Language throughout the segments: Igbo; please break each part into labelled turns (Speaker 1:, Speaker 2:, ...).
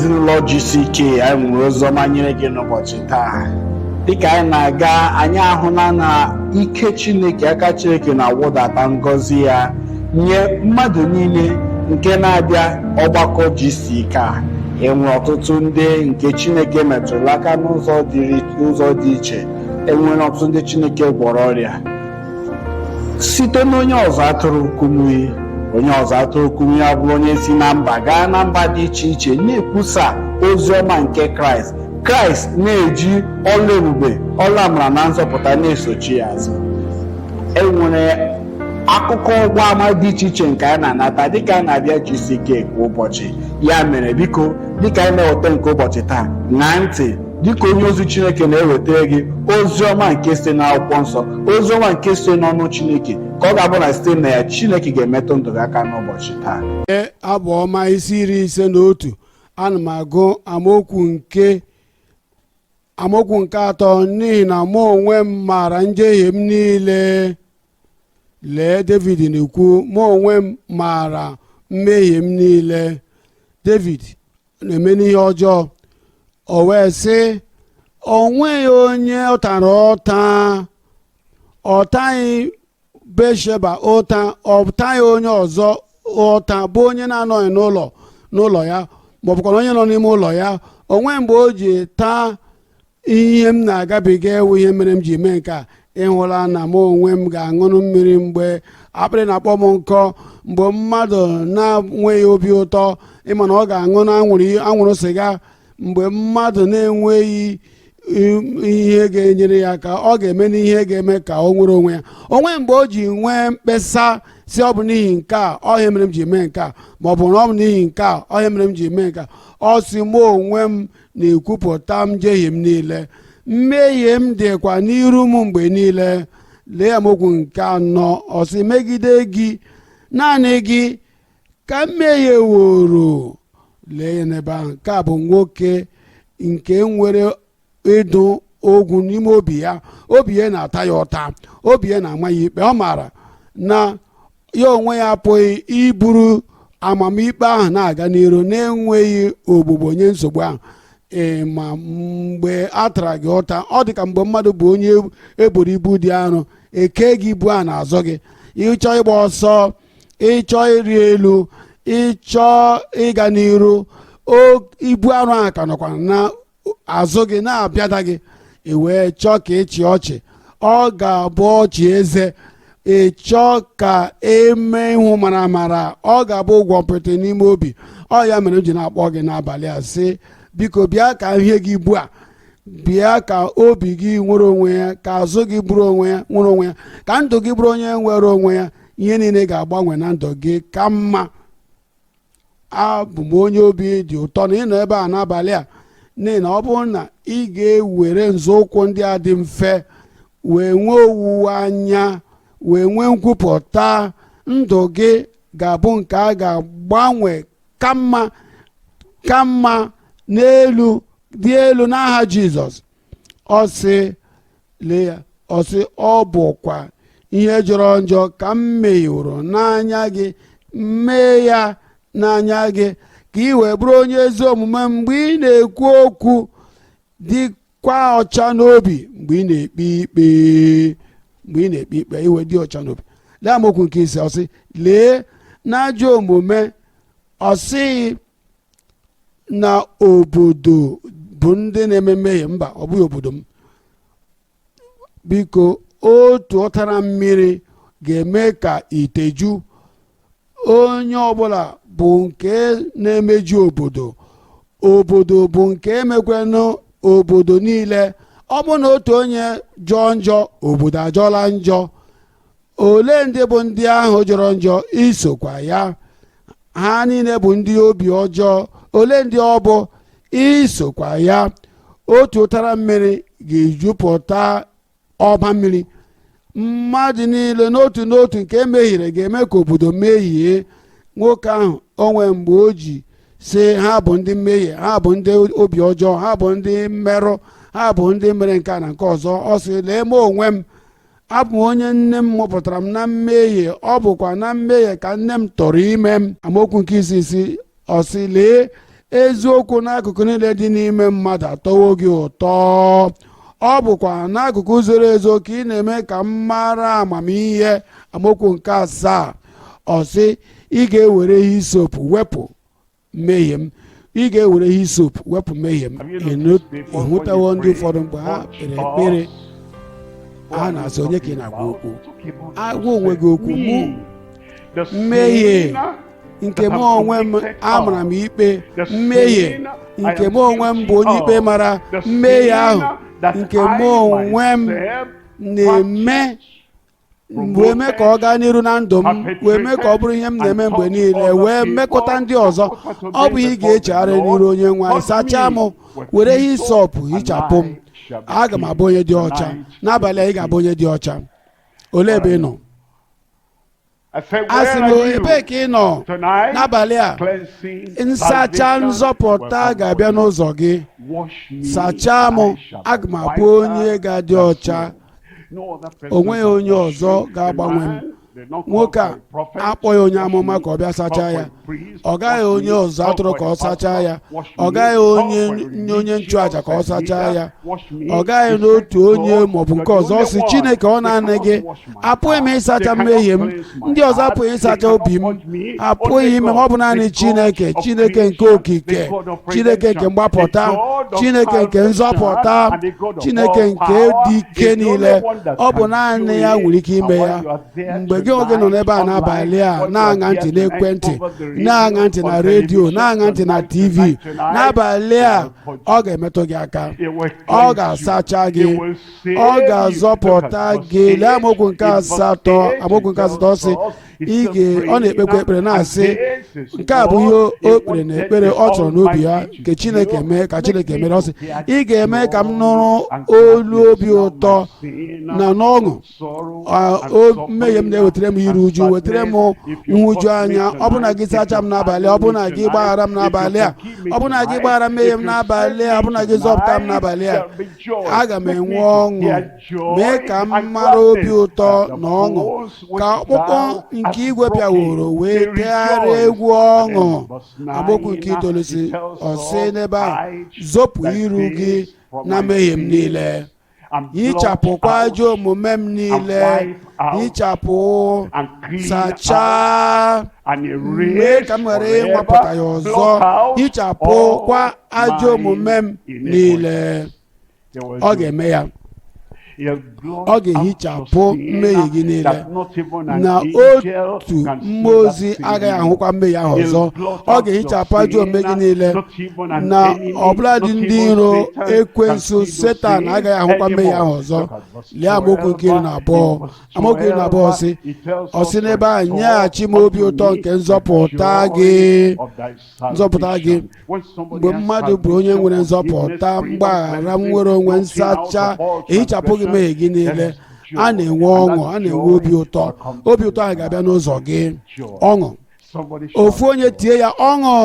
Speaker 1: Ezinụlọ GCK, anyị nwere oziọma nyere gị n'ụbọchị taa. Dịka anyị na-aga, anyị ahụla na ike Chineke, aka Chineke na-awụdata ngọzi ya nye mmadụ niile nke na-abịa ọgbakọ GCK a. Enwere ọtụtụ ndị nke Chineke metụrụ aka n'ụzọ dị iche. Enwere ọtụtụ ndị Chineke gwọrọ ọrịa site n'onye ọzụzụ atụrụ Kumuyi. Onye ọzụzụ atụrụ Kumuyi abụrụ onye si na mba gaa na mba dị iche iche na-ekwusa ozi ọma nke Kraịst. Kraịst na-eji ọlụ ebube, ọlụ amara na nzọpụta na-esochi ya azụ. Enwere akụkọ ọgba ama dị iche iche nke anyị na-anata dịka anyị na-abịa GCK kwa ụbọchị. Ya mere, biko, dịka anyị na-eweta nke ụbọchị taa, ṅaa ntị dịka onye ozi Chineke na-ewetara gị ozi ọma nke site n'Akwụkwọ Nsọ, ozi ọma nke site n'ọnụ Chineke, ka ọ ga-abụ na site na ya Chineke ga-emetụ ndụ gị aka n'ụbọchị taa.
Speaker 2: Ee, Abụ Ọma isi 51, ana m agụ amaokwu nke 3. N'ihi na mụ onwe m maara njehie m niile. Lee, David na-ekwu, "Mụ onwe m maara mmehie m niile." David na-eme n'ihe ọjọọ, o wee sị o nweghị onye ọ tara ụta. Ọ taghị Betsheba ụta, ọ taghị onye ọzọ ụta bụ onye na-anọghị n'ụlọ ya, ma ọ bụkwa onye nọ n'ime ụlọ ya. Onwe mgbe o ji taa ihe m na-agabiga ewu ihe mere m ji mee nke a. Ịhụla na mụ onwe m ga-aṅụrụ mmiri mgbe akpịrị na-akpọ m nkọ. Mgbe mmadụ na-enweghị obi ụtọ, ịma na ọ ga-aṅụ na anwụrụ sịga. Mgbe mmadụ na-enweghị ihe ga-enyere ya aka, ọ ga-eme n'ihe ga-eme ka o nwere onwe ya. Onwe mgbe o ji nwee mkpesa si ọ bụ n'ihi nke a ọhịa mere m ji mee nke a, ma ọ bụ na ọ bụ n'ihi nke a ọhịa mere m ji mee nke a. Ọ sị, "Mụ onwe m na-ekwupụta njehie m niile, mmehie m dịkwa n'iru m mgbe niile." Lee amaokwu nke 4, ọ sị, "Megide gị, naanị gị, ka mmehie woro." Lee ya n'ebe ahụ. Nke a bụ nwoke nke nwere ịdụ ogwu n'ime obi ya. Obi ya na-ata ya ụta, obi ya na-ama ya ikpe. Ọ maara na ya onwe ya apụghị iburu amamikpe ahụ na-aga n'iru na-enweghị ogbugbo nye nsogbu ahụ. Ee, ma mgbe a tara gị ụta, ọ dị ka mgbe mmadụ bụ onye eboro ibu dị arọ, eke gị ibu a na-azọ gị. Ịchọ ịgba ọsọ, ịchọ ịrị elu, ịchọ ịga n'iru, ibu arụ ahụ ka nọkwa na azụ gị na-abịada gị. I wee chọọ ka ịchị ọchị, ọ ga-abụ ọchị eze. Ị chọọ ka eme ihu mara mara, ọ ga-abụ ụgwọ mpịtị n'ime obi. Ọ ya mere m ji na-akpọ gị n'abalị a, sị, biko, bịa ka ihe gị ugbu a. Bịa ka obi gị nwere onwe ya, ka azụ gị bụrụ onwe ya nwere onwe ya, ka ndụ gị bụrụ onye nwere onwe ya. Ihe niile ga-agbanwe na ndụ gị ka mma. Abụ m onye obi dị ụtọ na ịnọ ebe a n'abalị a, n'ihi na ọ bụrụ na ị ga-ewere nzọụkwụ ndị a dị mfe wee nwee owuwe anya, wee nwee nkwupụta, ndụ gị ga-abụ nke a ga-agbanwe ka mma, ka mma n'elu dị elu n'aha Jizọs. Ọ sị, lee ya, ọ sị, "Ọ bụkwa ihe jọrọ njọ ka m mehiworo n'anya gị, mee ya n'anya gị, ka ị wee bụrụ onye ezi omume mgbe ị na-ekwu okwu, dịkwa ọcha n'obi mgbe ị na-ekpe ikpe." Mgbe ị na-ekpe ikpe, iwe dị ọcha n'obi. Lee amaokwu nke 5, ọ sị, "Lee n'ajọ omume." Ọ sịghị na obodo bụ ndị na-eme mmehie. Mba, ọ bụghị obodo m. Biko, otu ụtara mmiri ga-eme ka ite ju. Onye ọbụla bụ nke na-emeju obodo, obodo bụ nke emekwenụ obodo niile. Ọ bụ na otu onye jọọ njọ, obodo ajọọla njọ. Ole ndị bụ ndị ahụ jọrọ njọ? Isokwa ya. Ha niile bụ ndị obi ọjọọ. Ole ndị ọ bụ? Isokwa ya. Otu ụtara mmiri ga-ejupụta ọba mmiri. Mmadụ niile n'otu n'otu nke mehiere ga-eme ka obodo mehie. Nwoke ahụ onwe mgbe o ji si ha bụ ndị mmehie, ha bụ ndị obi ọjọọ, ha bụ ndị mmerụ, ha bụ ndị mere nke a na nke ọzọ. Ọ sị, "Lee m onwe m, abụ m onye nne m mụpụtara m na mmehie, ọ bụkwa na mmehie ka nne m tọrọ ime m." Amaokwu nke isi ọ sị, "Lee, Eziokwu n'akụkụ niile dị n'ime mmadụ atọwo gị ụtọ. Ọ bụkwa n'akụkụ zoro ezo ka ị na-eme ka m mara amamihe. Amaokwu nke 7, ọ sị, ị ga-ewere hisop wepụ mmehie m, ị ga-ewere hisop wepụ mmehie m. Ịhụtawo ndị ụfọdụ, mgbe ha kpere ekpere, ha na-asị, "Onye ka ị na-agwa okwu? Agwa onwe gị okwu. Mụ, mmehie nke mụ onwe m amara m ikpe, mmehie nke mụ onwe m bụ onye ikpe mara, mmehie ahụ nke mụ onwe m na-eme, wee mee ka ọ gaa n'iru na ndụ m, wee mee ka ọ bụrụ ihe m na-eme mgbe niile, wee mekọta ndị ọzọ." Ọ bụ ihe ị ga-echegharị n'iru Onye nwe anyị. "Sachaa m, were hisọpụ hichapụ m, aga m abụ onye dị ọcha." N'abalị a, ị ga-abụ onye dị ọcha. Olee ebe ị nọ? A sị m, ebee ka ị nọ n'abalị a? Nsacha nzọpụta ga-abịa n'ụzọ gị. "Sachaa m, aga m abụ onye ga-adị ọcha. O nweghị onye ọzọ ga-agbanwe m." Nwoke a akpọghị onye amụma ka ọ bịa sachaa ya. Ọ gaghị onye ọzọ atụrụ ka ọ sachaa ya. Ọ gaghị onye nchụaja ka ọ sachaa ya. Ọ gaghị n'otu onye maọbụ nke ọzọ. Sị, "Chineke, ọ naanị gị. Apụghị m ịsacha mmehie m. Ndị ọzọ apụghị ịsacha obi m, apụghị ime m. Ọ bụ naanị Chineke, Chineke nke okike, Chineke nke mgbapụta, Chineke nke nzọpụta, Chineke nke dị ike niile. Ọ bụ naanị ya nwere ike ime ya." Mgbe gị oge nọ n'ebe a n'abalị a, na-aṅa ntị n'ekwentị, na-aṅa ntị na redio, na-aṅa ntị na TV n'abalị a, ọ ga-emetụ gị aka, ọ ga-asacha gị, ọ ga-azọpụta gị. Lee amaokwu nke 8. Amaokwu nke 8, ọ sị, ọ na-ekpekwa ekpere na-asị, nke a bụ ihe o kpere na ekpere ọ chọrọ n'obi ya nke Chineke mee, ka Chineke mere. Ọ sị, "Ị ga-eme ka m nụrụ olu obi ụtọ na n'ọṅụ. Mmehie m na-ewetara m iru uju, wetara m nhụju anya. Ọ bụ na gị sacha m n'abalị, ọ bụ na gị gbaghara m n'abalị a, ọ bụ na gị gbaghara mmehie m n'abalị a, ọ bụ na gị zọpụta m n'abalị a, aga m enwe ọṅụ. Mee ka m mara obi ụtọ na ọṅụ, ka ọkpụkpọ nke igwe bịaworo wee tegharịa egwu ọṅụ." Amaokwu nke 9 si, ọ sị n'ebe a, "Zopụ iru gị na mmehie m niile, hichapụkwa ajọ omume m niile." Hichapụ, sachaa, mee ka m ghara ịnwapụta ya ọzọ. Hichapụkwa ajọ omume m niile. Ọ ga-eme ya. Ọ ga-ehichapụ mmehie gị niile, na otu mmụọ ozi agaghị ahụkwa mmehie ahụ ọzọ. Ọ ga-ehichapụ ajọ omume gị niile, na ọbụladị ndị iro, ekwensu, Setan agaghị ahụkwa mmehie ahụ ọzọ. Lee amaokwu nke 12. Amaokwu 12, sị, ọ sị n'ebe ahụ, "Nyeghachi m obi ụtọ nke nzọpụta gị." Nzọpụta gị. Mgbe mmadụ bụ onye nwere nzọpụta, mgbaghara, nwere onwe, nsacha, ehichapụ gị mmehie gị niile, a na-enwe ọṅụ, a na-enwe obi ụtọ. Obi ụtọ ahụ ga-abịa n'ụzọ gị. Ọṅụ. Ofu onye tie ya, ọṅụ,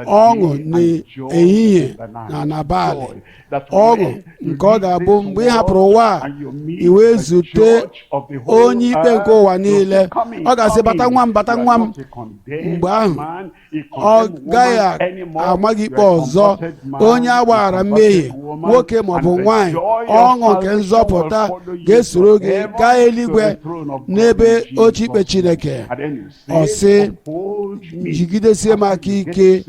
Speaker 2: ọṅụ n'ehihie na n'abalị, ọṅụ nke ọ ga-abụ mgbe ị hapụrụ ụwa a, i wee zute onye ikpe nke ụwa niile. Ọ ga-asị, "Bata, nwa m, bata, nwa m." Mgbe ahụ, ọ gaghị ama gị ikpe ọzọ. Onye agbaghara mmehie, nwoke maọbụ nwanyị, ọṅụ nke nzọpụta ga-esoro gị gaa eluigwe n'ebe oche ikpe Chineke. Ọ sị, "Jigidesie m aka ike."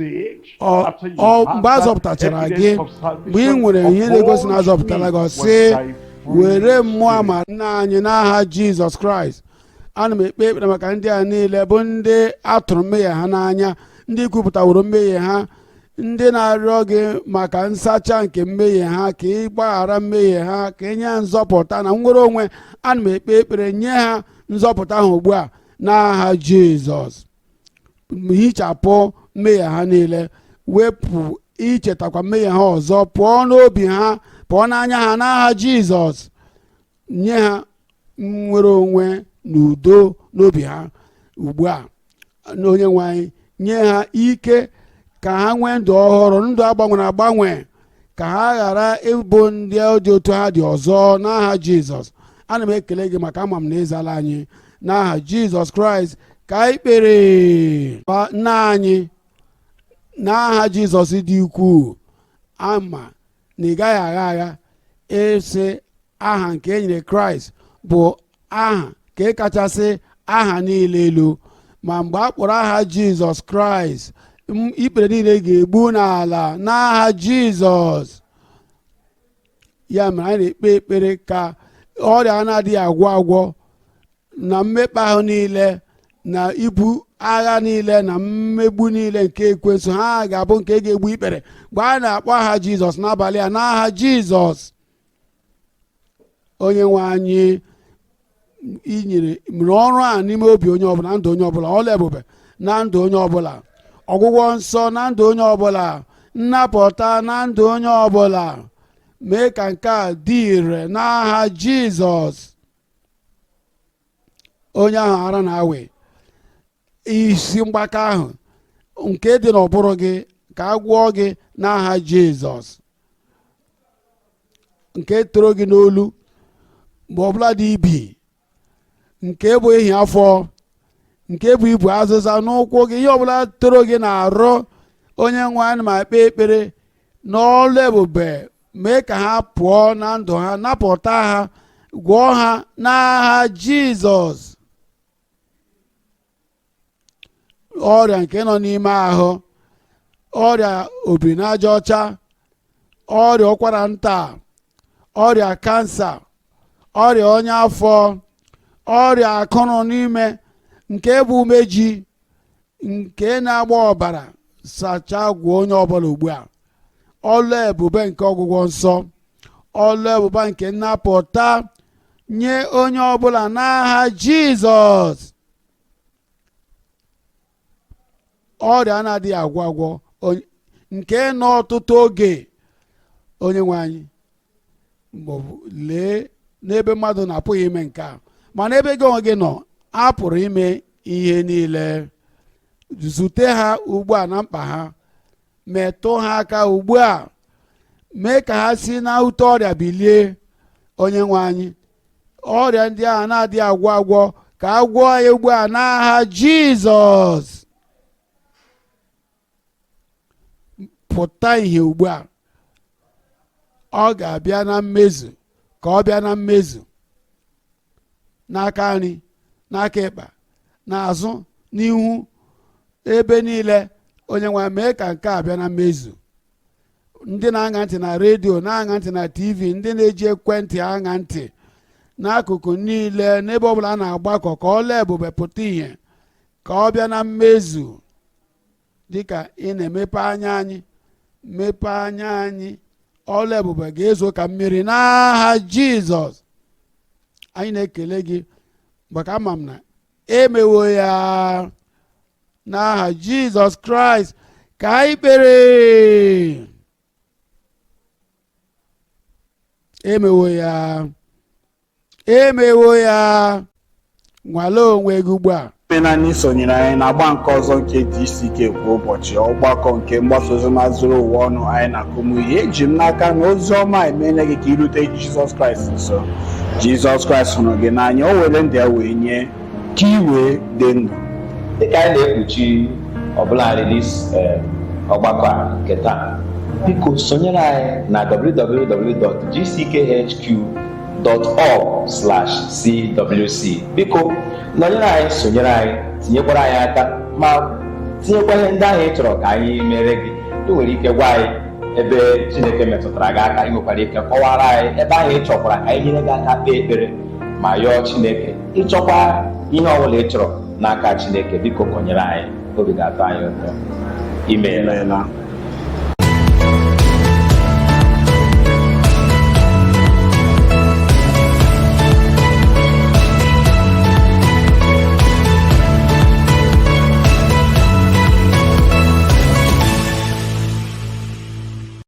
Speaker 2: Mgbe a zọpụtachara gị, mgbe ị nwere ihe na-egosi na azọpụtara gị, ọ sị, "Were mmụọ ama." Nna anyị, n'aha Jizọs Kraịst, ana m ekpe ekpere maka ndị a niile bụ ndị atụrụ mmehie ha n'anya, ndị kwupụtaworo mmehie ha, ndị na-arịọ gị maka nsacha nke mmehie ha, ka ị gbaghara mmehie ha, ka ị nye ha nzọpụta na nnwere onwe. Ana m ekpe ekpere nye ha nzọpụta ahụ ugbu a n'aha Jizọs. Hichapụ mmehie ha niile, wepụ ichetakwa mmehie ha ọzọ pụọ n'obi ha, pụọ n'anya ha n'aha Jizọs. Nye ha nnwere onwe na udo n'obi ha ugbu a. Na Onye nwe anyị, nye ha ike ka ha nwee ndụ ọhụrụ, ndụ agbanwere agbanwe, ka ha ghara ịbụ ndị dị otu ha dị ọzọ n'aha Jizọs. Ana m ekele gị maka ama m na ịzala anyị. N'aha Jizọs Kraịst ka anyị kpere. Nna anyị. N'aha Jizọs dị ukwuu, ama na ị gaghị agha agha ịsị aha nke e nyere Kraịst bụ aha nke kachasị aha niile elu. Ma mgbe a kpọrọ aha Jizọs Kraịst, ikpere niile ga-egbu n'ala n'aha Jizọs. Ya mere anyị na-ekpe ekpere ka ọrịa na-adịghị agwọ agwọ na mmekpa ahụ niile na ibu agha niile na mmegbu niile nke ekwensu ha ga-abụ nke ga-egbu ikpere mgbe a na-akpọ aha Jizọs n'abalị a, n'aha Jizọs. Onye nwe anyị, inyere mere ọrụ a n'ime obi onye ọbụla, ndụ onye ọbụla, ọla ebube na ndụ onye ọbụla, ọgwụgwọ nsọ na ndụ onye ọbụla, nnapụta na ndụ onye ọbụla. Mee ka nke a dị ire n'aha Jizọs. Onye ahụ ara na-awe isi mgbaka ahụ nke dị n'ụbụrụ gị, ka a gwọọ gị n'aha Jizọs. Nke toro gị n'olu ma ọbụla dị ibi, nke bụ ehi afọ, nke bụ ibu azịza n'ụkwụ gị, ihe ọbụla toro gị na-arụ, onye nwe anyị, ma kpee ekpere n'ọlụ ebube, mee ka ha pụọ na ndụ ha, napụta ha, gwọọ ha n'aha Jizọs. Ọrịa nke nọ n'ime ahụ, ọrịa obiri n'aja ọcha, ọrịa ụkwara nta, ọrịa kansa, ọrịa ọnya afọ, ọrịa akụrụ n'ime nke bụ umeji nke na-agba ọbara, sachaa, gwọọ onye ọbụla ugbu a. Ọlụ ebube nke ọgwụgwọ nsọ, ọlụ ebube nke nnapụta nye onye ọbụla n'aha Jizọs. Ọrịa na-adịghị agwọ agwọ nke nọ ọtụtụ oge, onye nwe anyị, maọbụ lee n'ebe mmadụ na-apụghị ime nke a, mana ebe gị onwe gị nọ, a pụrụ ime ihe niile. Zute ha ugbu a na mkpa ha, metụ ha aka ugbu a, mee ka ha si na ute ọrịa bilie. Onye nwe anyị, ọrịa ndị ahụ na-adịghị agwọ agwọ, ka a gwọọ ya ugbu a n'aha Jizọs. Pụta ihe ugbu a, ọ ga-abịa na mmezu, ka ọ bịa na mmezu n'aka nri, n'aka ịkpa, n'azụ, n'ihu, ebe niile. Onye nwe, mee ka nke a bịa na mmezu. Ndị na-aṅa ntị na redio, na-aṅa ntị na TV, ndị na-eji ekwentị aṅa ntị n'akụkụ niile, n'ebe ọbụla a na-agbakọ, ka ọla ebube pụta ìhè, ka ọ bịa na mmezu. Dịka ị na-emepe anya anyị, mepee anya anyị, ọla ebube ga-ezo ka mmiri n'aha Jizọs. Anyị na-ekele gị maka ama m na emewo ya n'aha Jizọs Kraịst ka anyị kpere. Emewo ya, emewo ya. Nwalee onwe gị ugbu a.
Speaker 1: Naanị sonyere anyị na agba nke ọzọ nke GCK kwa ụbọchị, ọgbakọ nke mgbasa oziọma zuru ụwa ọnụ anyị na-akụmụ ihe. Eji m n'aka na ozi ọma emeela gị ka irute Jizọs Kraịst nso. Jizọs Kraịst hụrụ gị n'anya, o were ndụ ya wee nye ka ị wee dị ndụ.
Speaker 3: Dịka anyị na-ekpuchi ọbụladị this ọgbakọ a nke taa, biko sonyere anyị na www.gckhq.org/cwc. Biko nọnyere anyị, sonyere anyị, tinyekwara anyị aka ma tinyekwa ihe ndị ahụ ị chọrọ ka anyị mere gị. Ị nwere ike gwa anyị ebe Chineke metụtara gị aka. Ị nwekwara ike kọwara anyị ebe ahụ ị chọkwara ka anyị nyere gị aka kpee ekpere ma yọọ Chineke. Ịchọkwa ihe ọbụla ị chọrọ n'aka Chineke, biko kọnyere anyị, obi ga-atọ anyị ụtọ. Imeela.
Speaker 1: Imeela.